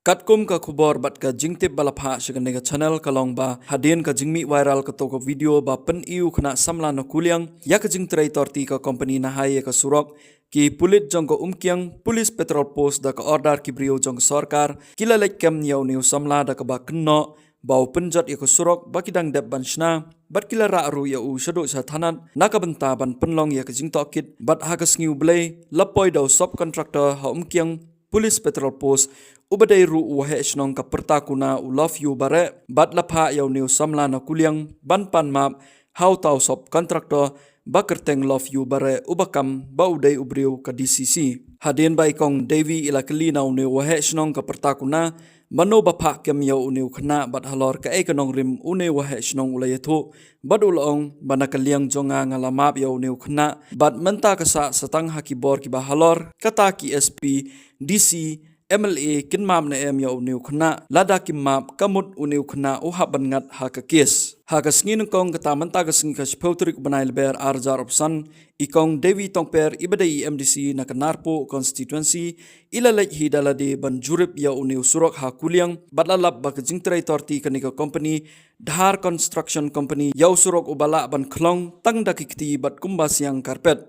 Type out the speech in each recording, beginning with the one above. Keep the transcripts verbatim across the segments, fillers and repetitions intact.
Katkum ka khubor bad ka jingtip ba la phah sha kane ka channel ka long ba hadien ka jingmih viral kato ka video ba pyni u khynnah samla na Kuliang ïa ka jingtrei torti ka kompani nahai ïa ka surok, ki pulit jong ka Umkiang Police Patrol Post da ka order ki briew jong ka sorkar ki la leit kem ïa une u samla da kaba kynnoh ba u pynjot ïa ka surok ba ki dang dep ban shna bad ki la rah ruh ïa u shaduh sha thanat na ka bynta ban pynlong ïa ka jingtohkit. Bad ha ka sngi U Blei la poi da u sub contractor ha Umkiang Police Patrol Post uba dei ruh u waheh shnong ka Pyrta Kuna u Love You Bareh bad la phah ïa une u samla na Kuliang ban pan map ha uta u sub contractor ba kyrteng Love You Bareh uba kam ba u dei u briew ka D C C. Hadien ba i Kong Devi i la kylli na une u waheh shnong ka Pyrta Kuna mano ba phah kem ïa une u khynnah bad halor kaei ka nongrim une u waheh shnong u la ïathuh bad u la ong ba na ka liang jong nga nga la map ïa une u khynnah bad mynta ka sah sa tang ha ki bor kiba halor kata ki S P, D C, M L A kin map ne em ïa une u khynnah, lada kim map ka mut une u khynnah u hap ban ngat ha ka kes. Ha ka sngi nyngkong kata mynta ka sngi ka shiphew tarik u bnai Lber ar hajar arphew san, i Kong Devi Tongper iba dei i M D C na ka Narpuh constituency i la leit hi da lade ban jurip ïa une u surok ha Kuliang bad la lap ba ka jingtrei torti kane ka kompani Dhar Construction Company ïa u surok uba lah ban khlong tang da ki kti bad kumba siang karpet.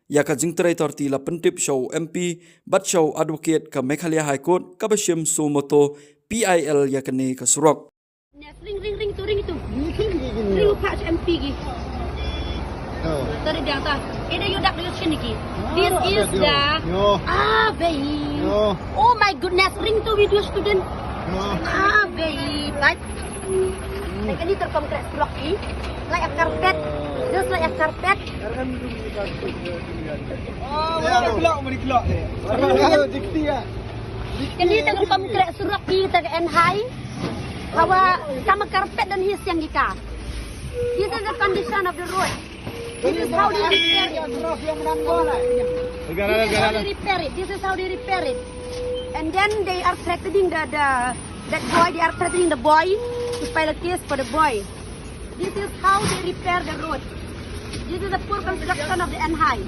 Ïa ka jingtrei torti la pyntip sha u M P bad sha u advocate ka Meghalaya High Court kaba shim suo motu P I L ïa kane ka surok. Ring, ring, ring tu, ring tu. Ring u phah sha M P ki. Oh. Tadi dia ta. Eh, dah yudak dia sini ki. This is the. Yo. Ah, babe. Yo. Oh my goodness, ring tu video student. Yo. Ah, babe. Like, like, ini terkompreh surok ni. Like a carpet. Just like a carpet. Oh, mana kelak, mana kelak. Dikti ya. Kani tang kompreh surok ki tang en hai. Hawa kama carpet dan hi siang ki ka. This is the condition of the road. This is how they repair it. This is how they repair it. This is how they repair it. And then they are threatening the, the that boy. They are threatening the boy to file a case for the boy. This is how they repair the road. This is the poor construction of the N H I.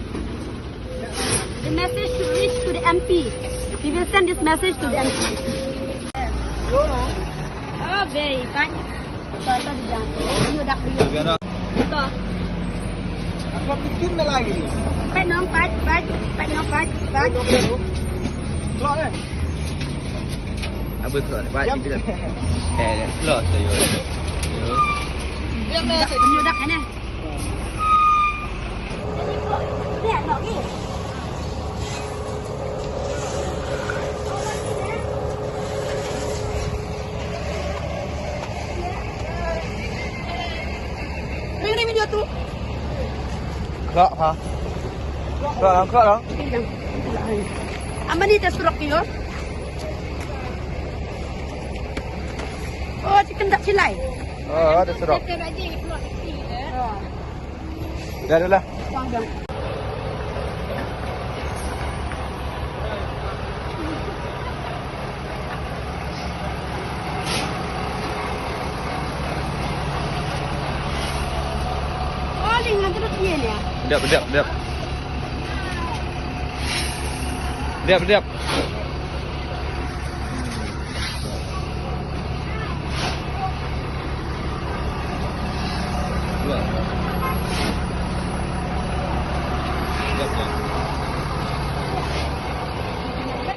The message should reach to the M P. We will send this message to the M P. Oh, very fine. Ito, ito, diyan. Ano, dak, diyan. Ito. Ang kapitid na lagi. Fight, no? Fight, fight. Fight, no? Fight, fight. Abot ko, ba, yep. Ito lang. Eh, close to you. Yung, eh, sa inyo na, ano? Ring, ring, video tu. Khlok, ha? Khlok, khlok, ha? Amani te surok yo. Oh, chicken dak chilai. Oh, ada surok. Oh. Dah, dah lah. Bang, bang. Oh, ling, nanti tu dia ni. Bedap, bedap, bedap. Bedap, bedap.